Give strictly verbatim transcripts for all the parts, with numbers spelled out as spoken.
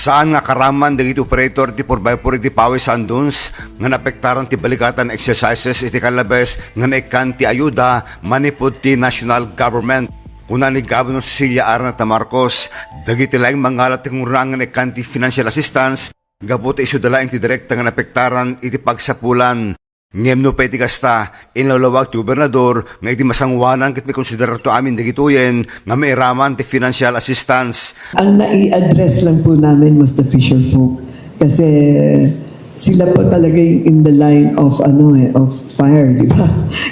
Saan nga karaman dagiti operator ti four by four iti Paway Sandunes nga naapektaran ti balikatan exercises iti Calabes nga naikkan ti ayuda manipud ti national government. Kuna ni Governor Cecilia Arnata Marcos, dagiti laeng mangalap ti kinunaan nga naikkan ti financial assistance gapu ta isuda laeng ti direkta nga naapektaran iti pagsapulan. Ngem nupay iti kasta, inlawlawag ti gobernador nga iti masangoanan ket maikonsiderato amin dagitoyen nga mairaman ti financial assistance. Ang nai-address lang po namin was the fisher folk. Kasi sila po talaga yung in the line of, ano eh, of fire, di ba?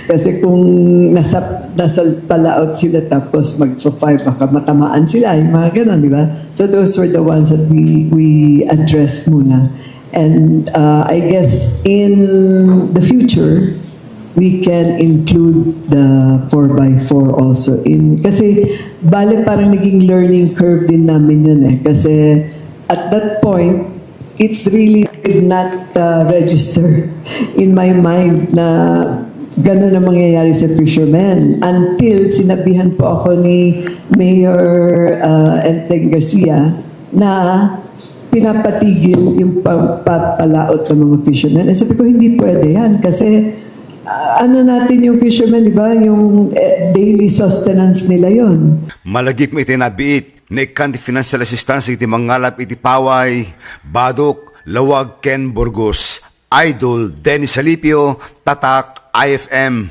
Kasi kung nasa, nasa palaot sila tapos magpa-fire, baka matamaan sila, yung mga ganon, di ba? So those were the ones that we, we addressed muna. And uh, I guess in the future, we can include the four by four also in, kasi bale parang naging learning curve din namin yun eh. Kasi at that point, it really did not uh, register in my mind na ganun ang mangyayari sa fishermen until sinabihan po ako ni Mayor uh, Enteng Garcia na pinapatigil yung pa- pa- palaot ng mga fishermen. And sabi ko, hindi pwede yan kasi ah, ano natin yung fishermen, di ba? Yung eh, daily sustenance nila yon. Malagip iti nabiit, naikkan ti financial assistance iti mangalap iti Paway, Badok, Lawag ken Burgos. Idol Dennis Salipio, Tatak I F M.